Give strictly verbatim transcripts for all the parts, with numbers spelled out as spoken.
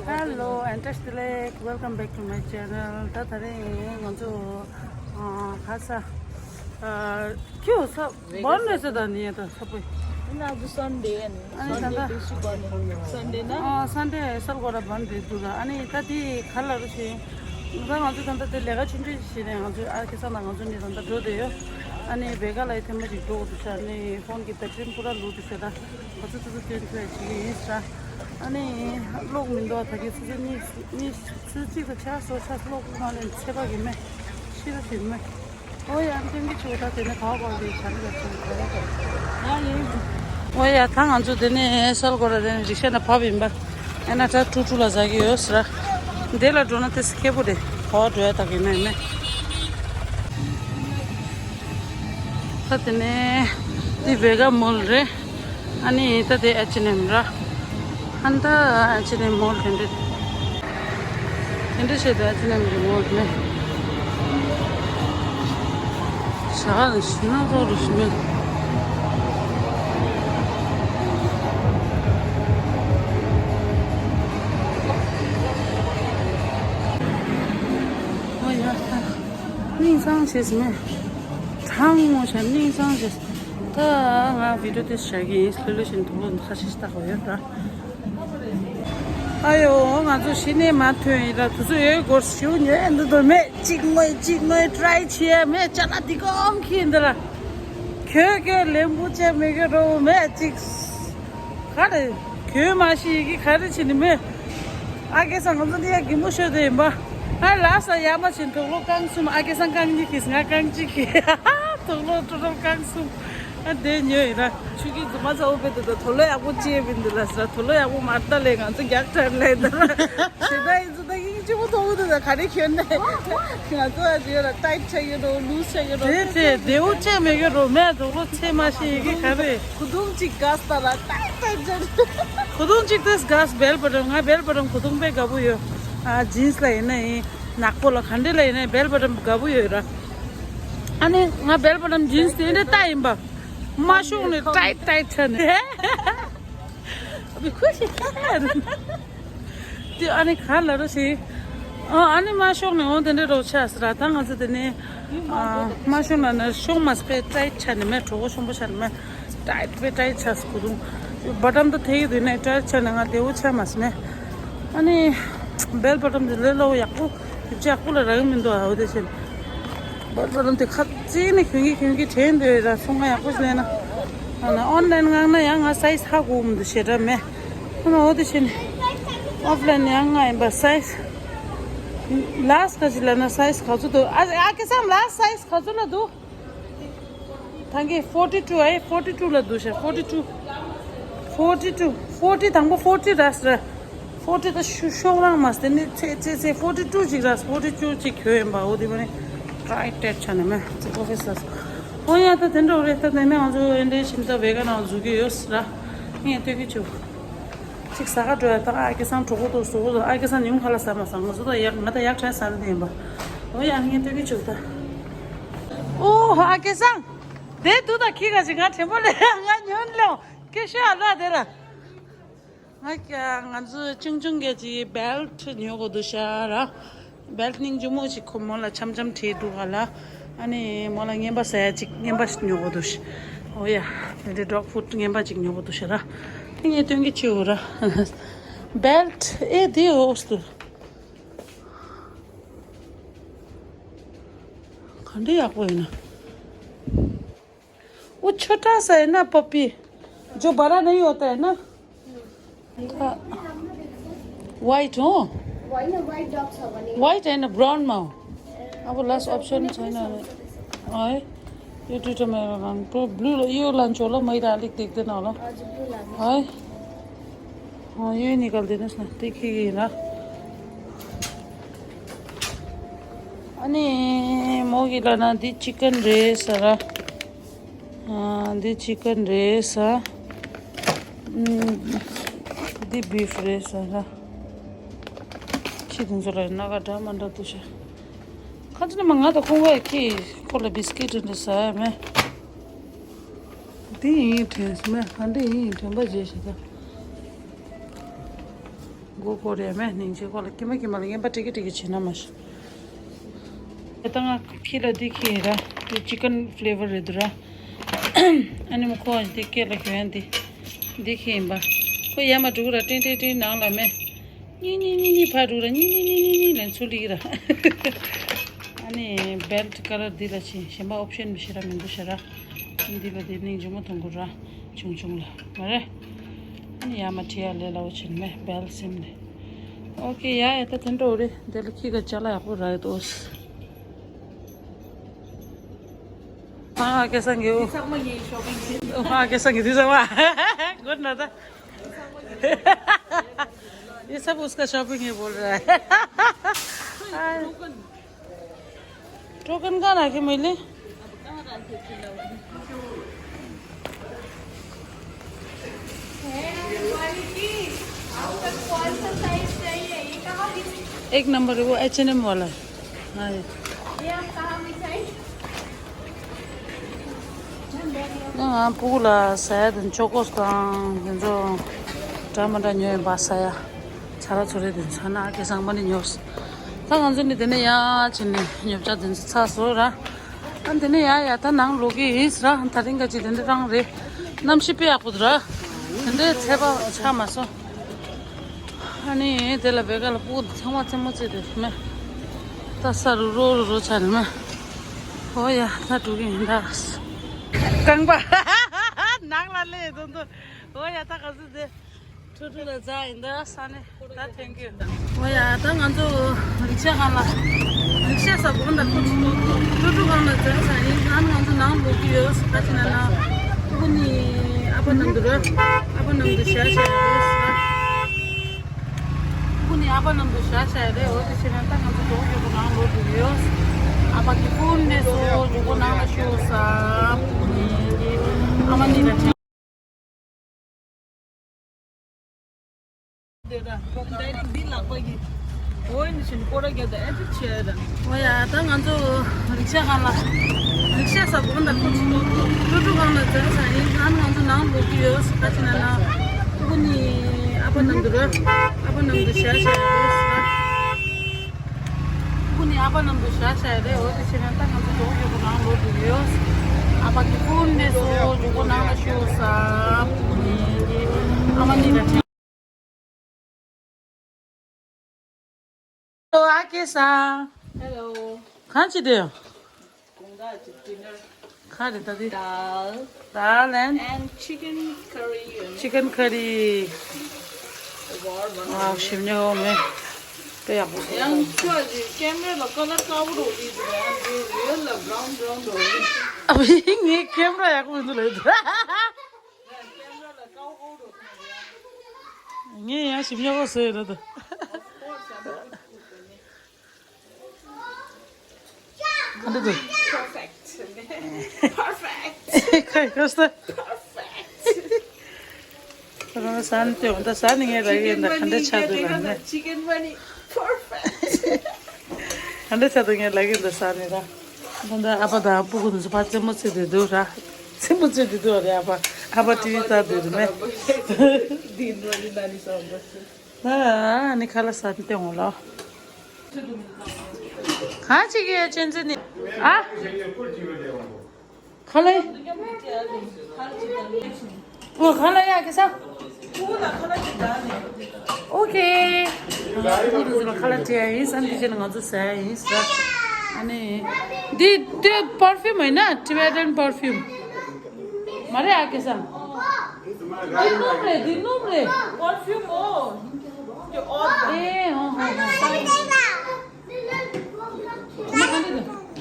Hello and welcome back to my channel. ད་ད་རེས་ང་ཚོ་ཨ་ཁ་ས་ཨ་ཁྱོད་ས་བར་ནས་ས་ད་ནི་ད་ས་པོ། ཨ་ནི་ད་ད་ཨ་སན་ཌེ་ཨ་སན་ཌེ་ན་ཨ་སན་ཌེ་སལ་གོ་ར་བར་འདི་འདུག་ད། ཨ་ནི་ད་དེ་ག་ལ་རུ་ཞིག་ད་ང་ཚོ་ད་ད་དེ་ལས་ཀ་ཆུང་ཆུང་ཞིག་བྱས་ནས་ང་ཚོ་ཨ་ཁ་ས་ན་ང་ཚོ་ནི་ད་ད་འགྲོ་བསྡད་ཡོད། ཨ་ནི་བེ་ག་ལ་ཡི་ཐེངས་མ་ཞིག་འགྲོ་དགོས་འདུག་ཤག་ཨ་ནི་ཕོན་གི་བེ་ཊི་རི་པུ་ར་ལོ་འདུག་ཤག་ད། ང་ཚོ་ཏུ་ཏུ་སྟོན་ཐུབ་ཡ་བྱེད་ཀྱི་ཡིན་ས། ཨ་ནི་གློག་མི་འདུག་ད་གི་སུ་སུ་གཉིས་གཉིས་སུ་གཅིག་ཏུ་ཆ་སོ་ཆ་གློག་མ་ལེན་ཚེ་བ་གི་མེ་ཤི་རུ་ཞིག་མེ། ཨོ་ཡ་ཨ་ནི་ཀྱང་གི་ཆུ་ད་དེ་ནས་ག་བ་ག་བ་དེ་ཆ་ནི་ད་ཆུ་ག་རེ་ག་རེ་ང་ཡིན། ཨོ་ཡ་ད་ང་ཚོ་དེ་ནས་སལ་གོ་ར་དེ་ནས་རིག་ཤ་ན་བབ་ཡིན་པ། ཨེ་ན་ད་ཀྲུ་ཀྲུ་ལ་ཟ་གི་ཡོད་ས་ར། དེ་ལ་འགྲོ་ན་དེ་སི་ཁེ་པོ་རེད་ག་བ་འགྲོ་ཡ་ད་གི་མེ་མེ། ད་དེ་ནས་འདི་བེ་ག་མོལ་རེད། ཨ་ནི་ད་དེ་ཨེཆ་ཨེན་ཨེམ་ར། ཧན་ད་ཨེཆ་ཨེན་ཨེམ་མོལ་དེ་འདྲ། དེ་འདྲ་བྱས་ཏེ་ཨེཆ་ཨེན་ཨེམ་གི་མོལ་ནས། ཞག་ལ་ཤི་ན་ཚོགས་རུ་ཤི་མེད། ཨོ་ཡ་ད། སྙིང་སང་བྱས་ཟིན་མེད། གྲང་མོ་བྱས་སྙིང་སང་བྱས། ད་ང་བི་ཌིའོ་དེ་བྱ་གི་ཡིན། ལྷོད་ལྷོད་བཞིན་དུ་ཁ་ཤས་ཤིག་བལྟ་དགོས་ཡོད་ད། ཨ་ཡོ་ང་ཚོ་གཞི་ནས་མ་ཐོན་ཡིན་ལ་དུས་ཚོད་ཡོད་སྐོར་ཞུ་ཉོས་འདི་འདུག་མེད་གཅིག་ངོས་གཅིག་ངོས་ཊི་རའི་བྱས་མེད་ཅ་ལག་འདི་གོམ་ཁྱེར་འདི་ལ། ཁྱོད་ཁྱོད་ལེན་པོ་བྱས་མེད་གི་རོ་མེད་གཅིག་ག་རེ། གྱོད་མ་ཤེས་ཀྱི་ག་རེ་བྱེད་ནི་མེད། ཨ་ཁེ་སང་ང་ཚོ་འདི་ཡ་གི་མོ་ཤོད་དེ་ཡིན་པ། ཨ་ལ་ས་ཡ་མ་ཆེན་དུག་ལོ་རྐང་གསུམ། ཨ་ཁེ་སང་རྐང་གཉིས་ཀྱིས་ང་རྐང་གཅིག་གིས་དུག་ལོ་ཀྲོ་ཀྲོ་རྐང་གསུམ། ཨ་དེ་ཉོས་ཡིན་ར། ཆུ་ཀི་རྫུན་མ་ཚ་བོ་བེད་དུ་དུག་ལོ་ཡག་པོ་ཅི་ཡེ་བིན་དུ་ལ་ས་དུག་ལོ་ཡག་པོ་མ་ལྟ་ལས་ང་ཚོ་རྒྱག་ཁྲལ་ལས་དར་ཞེ་དྲག་ཡིན་ཚོ་ད་ཡིན་གཅིག་པོ་མཐོང་གི་འདུག་ད་ག་རེ་ཁྱོད་ནས་ང་ཚོ་ཨ་ཅི་ཡོད་ལ་ཏའིཊ་ཆགས་ཡོད་རོ་ལུས་ཆགས་ཡོད་རོ། དེ་ཚེ་བདེ་བོ་ཆེ་མེད་གི་རོ་མེད་དུག་ལོ་ཚེ་མ་ཤེས་ཡི་གི་ག་རེ། ཁུ་རྡུང་གཅིག་གས་ད་ལ་ཏའིཊ་ཏའིཊ་ཆགས། ཁུ་རྡུང་གཅིག་ཏེས་གས་བེལ་བོ་ཊམ། ང་བེལ་བོ་ཊམ་ཁུ་རྡུང་དཔེ་དགའ་པོ་ཡོད། ཨ་ཇིན་སི་ལ་ཡིན་ན་ཡིན་ནག་པོ་ལ་ག་འདྲ་ལ་ཡིན་ན་བེལ་བོ་ཊམ་དགའ་པོ་ཡོད་ར། ཨ་ནི་ང་བེལ་བོ་ཊམ་ཇིན་སི་དེ་འདྲ་ལྟ་ཡིན་པ། མ་ཤོང་ནས་ཏའིཊ་ཏའིཊ་ཆགས་ནས། ཨ་བི་ཁུ་ཤི་ཁ་ར། དེ་ཨ་ནི་ག་ལ་རོ་ཞིག་ཨ་ཨ་ནི་མ་ཤོང་ནས་འོ་དེ་འདྲ་རོ་ཆགས་ཟེར་ར། ད་ང་ཚོ་དེ་ནི་ཨ་མ་ཤོང་ན་ན་ཤོང་མ་སྤེ་ཏའིཊ་ཆགས་ནས་མེད་གྲོགས་པོ་ཤོང་པོ་ཆགས་ནས་མེད། ཏའིཊ་པེ་ཏའིཊ་ཆགས་སུ་ཁུ་རྡུང་། བོ་ཊམ་ད་དེ་ཡི་དུས་ནས་ཏའིཊ་ཆགས་ནས་ང་བདེ་བོ་ཆགས་མ་སོང་ནས། ཨ་ནི་བེལ་བོ་ཊམ་དེ་ལས་སླ་བོ་ཡག་པོ་ཡིབ་ཆ་ཡག་པོ་ལ་རག་གི་མི་འདུག་ཨ་འོ་དེ་བཞིན། བེལ་བོ་ཊམ་དེ་ཁ་རྩིས་ནས་གྱོན་གྱི་གྱོན་གྱི་དྲན་འདོད་ར་སོང་ང་ཡག་པོ་ཞིག་ལེན་ན། ཨ་ནི་ཨོན་ལན་མངགས་ན་ཡང་ང་སའིཛ་ཧ་གོ་མི་འདུག་ཞེ་དྲག་མེད། ཨ་ནི་འོ་དེ་བཞིན་ཨོཕ་ལན་ཡང་མངགས་ཡིན་པ་སའིཛ། ལ་སི་ཁ་ཅིག་ལ་ན་སའིཛ་ག་ཚོད་འདུག་ཨ་ཨ་ཁེ་སང་ལ་སི་སའིཛ་ག་ཚོད་ལ་འདུག་ད་གིན་ཕོར་ཊི་ཊུ་ཨེ། ཕོར་ཊི་ཊུ་ལ་འདུག་ཤག་ཕོར་ཊི་ཊུ། ཕོར་ཊི་ཊུ། ཕོར་ཊི་དང་པོ་ཕོར་ཊི་ར་སི་ར། ཕོར་ཊི་ད་ཤུ་ཤོག་རང་མ་སྟེ་ནི་ཚེ་ཚེ་ཚེ་ཕོར་ཊི་ཊུ་ཅིག་ར་སི་ཕོར་ཊི་ཊུ་ཅིག་གྱོད་ཡིན་པ་འོ་དེ་བ་ནི་ཊའིཊ་ཆགས་ནས་མེད་ཚེ་ཨོ་ཕི་སི་ལ་སི། ཨོ་ཡ་ད་དེ་འདྲ་རེད། ད་དེ་ནས་ང་ཚོ་ཨེ་འདྲའི་ཤིན་ཏུ་བེ་ག་ནང་འཛུལ་གི་ཡོད་ས་ར། ངས་སྟོན་གི་བྱུང་། ཅིག་ཟ་ག་འགྲོ་ཡ་ད་ཨ་ཁེ་སང་གྲོགས་པོ་དུ་སོ་ཨ་ཁེ་སང་ཉུང་ཧ་ལ་ཟ་མ་ཟ་ང་ཚོ་ད་ཡག་ང་ད་ཡག་ཕྲན་ཟ་ནི་དེ་ཡིན་པ། ཨོ་ཡ་ངས་སྟོན་གི་བྱུང་ད། ཨོ་ཨ་ཁེ་སང་། དེ་དུ་ད་ཁི་ག་ཅིག་ང་དྲན་པོ་ལས་ང་ཉོན་ལོ་ཀེ་ཤ་ཨ་ལ་དེ་ར། ང་ཀྱ་ང་ཚོ་ཆུང་ཆུང་གི་ཅིག་བེལ་ཊི་ཉོ་གོ་འདུག་ཤག་ར། བེལ་ཊི་སྙིང་རྗེ་མོ་ཅིག་ཁོ་མོ་ལ་འཆམ་འཆམ་བྲིས་འདུག་ག་ལ། ཨ་ནི་མོ་ལ་རྔན་པ་ཟ་ཡ་ཅིག་རྔན་པ་ཞིག་ཉོ་གོ་འདུག་ཤག་ཨོ་ཡ། དེ་འདྲའི་ཌོག་ཕུཌ་རྔན་པ་ཅིག་ཉོ་གོ་འདུག་ཤག་ར། དེ་ངས་སྟོན་གི་བྱེད་འོ་ར། བེལ་ཊི་ཨེ་དེ་འོ་སྟུ། ག་འདྲ་ཡག་པོ་ཡིན་ན། वो छोटा सा है ना पपी, जो बड़ा नहीं होता है ना। वाइट हो। वाइट होइन, ब्राउनमा हो। अब लास्ट अप्सन छैन है। यो दुइटा मेरो लानु, ब्लू, यो लान्छु होला, मैले अलिक देख्दैन होला। है। अँ, यही निकालिदिनुहोस् न, देखिएन। अनि म गिलाना दि चिकन रेस र, अँ, दि चिकन रेस, अँ, उम्, दि बिफ रेस र। छिटो हुन्छ होला, नगटा मन्डा तुछ। खान्छ नि म गाता कुङ्गा कि कोला बिस्किट रेस है, मैं। དེ་ཡིན་དྲན་སོང་མེད། ག་འདྲ་ཡིན་དྲན་པ་བརྗེད་ཤག་ད། མགོ་སྐོར་རེད་མེད། སྙིང་རྗེ་ཁོ་ལ་སྐྱེས་མ་སྐྱེས་མ་ལ་རྔན་པ་སྤྲད་ཀྱི་སྤྲད་ཀྱི་བྱེད་ན་མ་ཤི། ད་ང་ཁྱི་ལ་འདི་ཁྱི་ཡིན་ར། འདི་ཅི་ཀན་ཕི་ལེ་ཝར་རེད་འདུག་ར། ཨ་ནི་མ་ཁོ་འདི་སྐེ་ལ་གྱོན་འདི། འདི་ཁྱི་ཡིན་པ། ཁོ་ཡར་མར་འགྲོ་གི་ར། ཏིང་ཏིང་ཏིང་ནང་ལ་མེད། གཉིས་གཉིས་གཉིས་གཉིས་ཕར་འགྲོ་ར། གཉིས་གཉིས་གཉིས་གཉིས་གཉིས་ལན་ཚུར་སླེབས་ཀྱི་ར། ཨ་ནི་བེལ་ཊི་ཀ་ལར་འདི་ལ་ཕྱིན། གཞན་པ་ཨོབ་ཤན་མི་ཤེས་ར། མི་འདུག་ཤ་ར། འདི་ལ་འདི་སྙིང་རྗེ་མོ་མཐོང་གི་ར། ཆུང་ཆུང་ལ་མ་རེད། ཨ་ནི་ཡར་མར་ཁྲིད་ཡ་ལས་སླ་བོ་བྱེད་ནི་མེད། བེལ་སིམ་ནས། ཨོ་ཀེ་ཡ་ཡ། ད་དེ་འདྲ་བོ་རེད། འདི་ལ་ཁྱི་ག་ཅ་ལག་ཡག་པོ་རག་ཡོད་དོ། हाँ, कैसा गयो? हाँ, कैसा गयो? दूसरा हुआ। गुड ना था। ये सब उसका शॉपिंग है बोल रहा है। टोकन कहाँ रखे मैले? एक नंबर है वो एच एन एम वाला। हाँ। ང་སྤུ་གུ་ལ་ཟ་ཡ་དང་ཅོ་ཀོ་དང་དེ་ཚོ་འདྲ་མི་འདྲ་ཉོས་ཡིན་པ། ཟ་ཡ་ཚ་ར་ཚོ་རེ་དེ་ཚོ་ན་ཨ་ཁེ་སང་མ་ནི་ཉོས། ད་ང་ཚོ་ནི་དེ་ནས་ཡར་ཕྱིན་ནས་ཉོ་ཆ་དེ་ཚོ་ཚར་སོང་ར། ཨ་དེ་ནས་ཡར་ཡར་ད་ནང་ལོག་གི་ཡིན་ཟེར་ར། ད་རིང་ག་ཅིག་དེ་འདྲ་རང་རེད། གནམ་གཤིས་དཔེ་ཡག་པོ་འདུག་ར། དེ་འདྲའི་ཚད་པ་ཆགས་མ་སོང་། ཨ་ནི་དེ་ལ་བེ་ག་ལ་སྤུ་གུ་ཚང་མ་རྩེད་མོ་རྩེ་དུས་མེད། ད་ས་རུ་རོ་རུ་རོ་ཆ་ནི་མེད། ཨོ་ཡ་ད་འགྲོ་གི་ཡིན་ད། རྐང་པ་ནང་ལ་སླེབས་དོན་དུ། ཨོ་ཡ་ད་ག་ཚོད་དེ། ཁྲུ་ཁྲུ་ལ་འཛག་ཡིན་ད། ས་ནས་ད་ཐེངས་ཀྱི། ཨོ་ཡ་ད་ང་ཚོ་རིག་ཤ་སྒང་ལ། རིག་ཤ་ས་སྒང་ད་ཁོ་ཁྲུ་ཁྲུ་སྒང་ལ་འཛག་ས་ཡིན། ཨ་ནི་ང་ཚོ་ནང་ལོག་གི་ཡོད། ཁ་ཅིག་ན་ན། ཨ་ཁུ་ནི་ཨ་ཕ་མཉམ་དུ་ར། ཨ་ཕ་མཉམ་དུ་བཞག་བཞག་ཡོད། ཨ་ཁུ་ནི་ཨ་ཕ་མཉམ་དུ་བཞག་བཞག་ཡོད་རེད། འོ་དེ་བྱས་ན་ད་ང་ཚོ་ལོག་ཡོད་པ་ནང་ལོག་འགྲོ་གི་ཡོད། ཨ་ཕ་གི་ཕུན་ནས་སོ་མགྱོགས་པོ་ནང་ལ་ཤོག་ས། ཨ་ཁུ་ནི་ཨ་མ་ནི་ལ་དྲན། འོ་ཡ་ད་ང་ཚོ་རིག་ཤ་སྒང་ལ། རིག་ཤ་ས་སྒང་ད་ཁོ་ཁྲུ་ཁྲུ་སྒང་ལ་འཛག་ས་ཡིན། ཨ་ནི་ང་ཚོ་ནང་ལོག་གི་ཡོད། ཁ་ཅིག་ན་ན། ཨ་ཁུ་ནི་ཨ་ཕ་མཉམ་དུ་ར། ཨ་ཕ་མཉམ་དུ་བཞག་བཞག་ཡོད། ཨ་ཁུ་ནི་ཨ་ཕ་མཉམ་དུ་བཞག་བཞག་ཡོད་རེད། འོ་དེ་བྱས་ན་ད་ང་ཚོ་ལོག་ཡོད་པ་ནང་ལོག་འགྲོ་གི་ཡོད། ཨ་ཕ་གི་ཕུན་ནས་སོ་མགྱོགས་པོ་ནང་ལ་ཤོག་ས། ཨ་ཁུ་ནི་ཨ་མ་ནི་ལ་དྲན། Hello, ཨ་ཀེ་སང་། Hello. གང་བྱེད་དེ། དགོང་དག་གི་dinner. ག་རེ་ད་དེ། Dal. Dal and. And chicken curry. Chicken curry. Wow, ཞིམ་ཉོ་མེ། དཔེ་ཡག་པོ། ཡང་ཁྱོད་ཀྱི་camera ལ་color དཀར་པོ་འདྲ་བོ་འདུག་ཨ་འདི་real ལ་brown brown འདྲ་བོ་འདུག་ཨ་བི་ངའི་camera ཡག་པོ་མི་འདུག་ལབ་འདུག་ངས་ཡང་ཞིམ་ཉོ་བ་བཟོས་ཡོད་ད། ག་འདྲ་འདུག Perfect. Perfect. ཁ་ཁ་ས། Perfect. རང་ས་ནི་དེ་འོ་ད་ས་ནི་ངས་ལ་ཡིན་ད་ག་འདྲ་ཆགས་འདུག་ལ་ནི། Chicken money. Perfect. ག་འདྲ་ཆགས་འདུག་ངས་ལ་ཡིན་ད་ས་ནི་ར། ད་ད་ཨ་ཕ་དང་སྤུ་གུ་ཚོ་ཕར་རྩེད་མོ་རྩེ་དུས་འདུག་ར། རྩེད་མོ་རྩེ་དུས་འདུག་རེད། ཨ་ཕ་ཨ་ཕ་ཊི་བི་ལྟ་དུས་རེད་མེད། Din money nani samba. ད་ནི་ཁ་ལག་ཟ་ནི་སྟེང་འོང་ལོ། གང་ཅིག་གི་ཅན་ཙི་ནི། ཨ། ཁ་ལག་ཨོ་ཁ་ལག་ཡ་ཀེ་ས། ཨོ་ཁེ། ཁ་ལག་ཁ་ལག་ཁ་ལག་ཁ་ལག་ཁ་ལག་ཁ་ལག་ཡིན་ས་འདི་ཅན་ང་ཚོ་ཟ་ཡ་ཡིན་ས། ཨ་ནི། འདི་འདི་perfume ཡིན་ན་Tibetan perfume། མ་རེད་ཨ་ཀེ་སང་། འདི་སྣུམ་རེད། འདི་སྣུམ་རེད། Perfume ཨོ། ཨེ་ཧོ་ཧོ་ཧོ།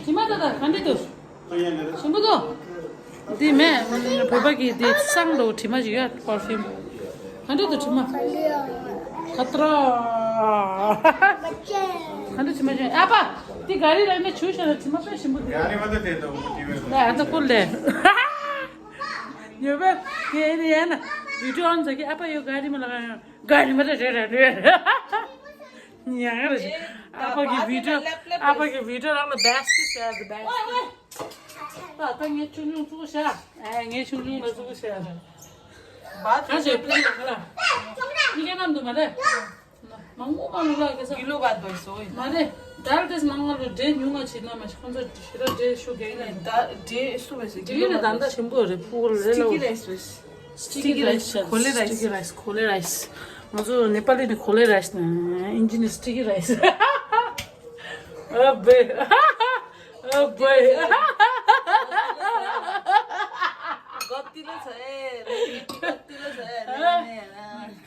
དྲི་མ་ག་འདྲ་འདུག་དྲི་མ་ད་ད་ག་འདྲ་འདུག་ཞིམ་པོ་འདུག་འདི་མེད། བོད་པ་གི་འདི་སང་འགྲོ་དྲི་མ་ཞིག་ཡོད་perfume། ག་འདྲ་འདུག་དྲི་མ། ཁ་ཏྲ། ག་འདྲ་དྲི་མ་ཞིག་ཨ་ཕ། འདི་ག་རི་ལ་ནི་ཆུ་ཤ་ལ་དྲི་མ་དཔེ་ཞིམ་པོ་འདུག་ག་རི་མ་ད་དེ་དང་དྲི་མ། ལ་ཨ་ད་ཀུན་ལས། ཡོད་པས་ངས་ནི་ཡན་ན་video on ཟེར་གི་ཨ་ཕ་ཡོད་ག་རི་མ་ལ་ག་ཡོད། ག་རི་མ་ད་རེ་རེ་རེ། ཉག་རེ། ཨ་ཕ་གི་video། ཨ་ཕ་གི་video རང་ལ་best is the best. ད་ད་ངས་ཆུང་ཆུང་བཙུགས་བཞག་ཨེ་ངས་ཆུང་ཆུང་ལ་བཙུགས་བཞག་ཁ་ཞེ་པོ་ཡོད་ག་ལ། ཁྱི་སྐད་ནམ་འདུག་མ་རེད། མང་པོ་མ་ལུག་ལ་གེ་ས། ཡུ་ལོ་བ་དོ་སོ། མ་རེད། ད་ལྟ་མང་ང་ལོ་འབྲས་ཉུང་ང་བྱེད་ན་མ་ཤི་ཁོང་ཚོ་ཞེ་དྲག་འབྲས་ཤོ་གེ་ཡིན། ད་འབྲས་སུ་བས་སི་འབྲས་ལ་ད་ད་ཞིམ་པོ་རེད་ཕུག་ལ་རེད་ལ། སི་ཊི་ཀི་རའི་སི་བས། སི་ཊི་ཀི་རའི་སི་གོ་ལེ་རའི་སི། སི་ཊི་ཀི་རའི་སི་གོ་ལེ་རའི་སི། ང་ཚོ་ནེ་པ་ལི་ནི་གོ་ལེ་རའི་སི་ན་ཨིན་ཇི་ནི་སི་ཊི་ཀི་རའི་སི། ཨ་བེ། ཨ་བེ།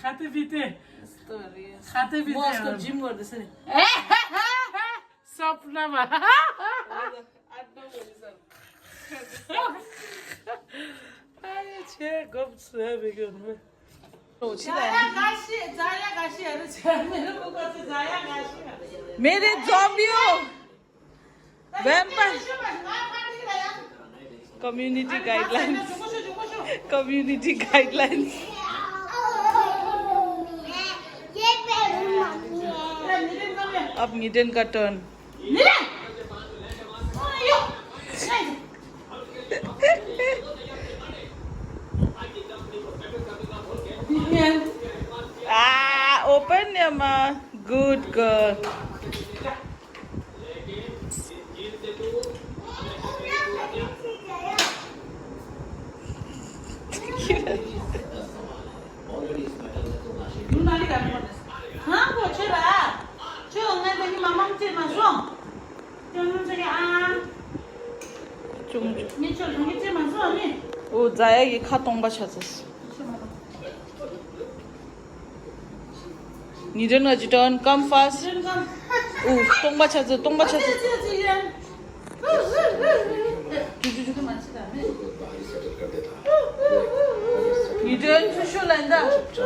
ཁ་ཏི་བི་ཏེ། ཁ་ཏི་བི་ཏེ། མོ་ཨ་སྐོར་ཇིམ་གོར་དེ་སེ་ནི། སོབ་ན་མ། ཨ་ཆེ་གོབ་སུ་ཧ་བི་གོ་ནི། ཛ་ཡ་ག་ཤི། ཛ་ཡ་ག་ཤི། ཨ་རུ་ཆ་མེ་རུ་ཀུ་ཀ་ཙི་ཛ་ཡ་ག་ཤི། मेरे ज़ॉम्बियों। Vampire। Community guidelines। Community guidelines। अब निडन का turn. Ah, open your mouth. Good girl. ཨོ་ཛ་ཡ་གི་ཁ་སྟོང་པ་ཆགས་ཚར། ཉི་སྒྲོན་ང་ཅི་ཏོན་ཀམ་ཕཱ་སི། ཨུ་སྟོང་པ་ཆ་ཚེ་སྟོང་པ་ཆ་ཚེ། ཉི་སྒྲོན་ཚུ་ཤོ་ལན་ད། ཛ་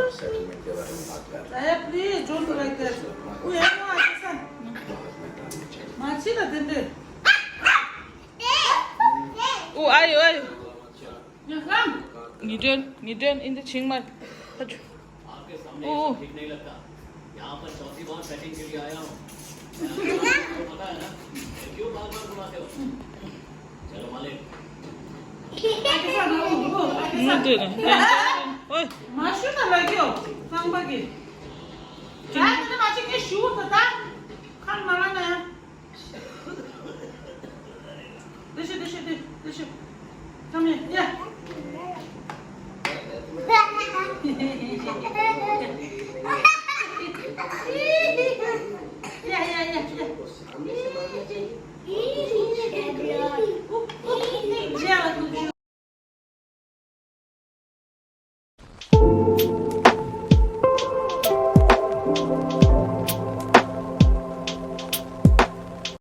ཡ་please don't do like that. ཨུ་ཡ་ནོ་ཨ་ཅི་སན། མ་ཅི་ལ་དེ་འདྲ། ཨུ་ཨ་ཡོ་ཨ་ཡོ། ཉི་སྒྲོན། ཉི་སྒྲོན་ཨིན་དེ་ཆིང་མ། ཨོ། ཨོ། མ་ཞུ་ད་ལ་གྱོ། ཚང་པ་གི། ད་ད་མ་ཅིག་གི་ཞུ་ད་ད། ཁ་མ་ལ་ན་ཡ། Düşün, düşün, düşün, düşün. Come here, yeah. Yeah, yeah, yeah, yeah. Yeah.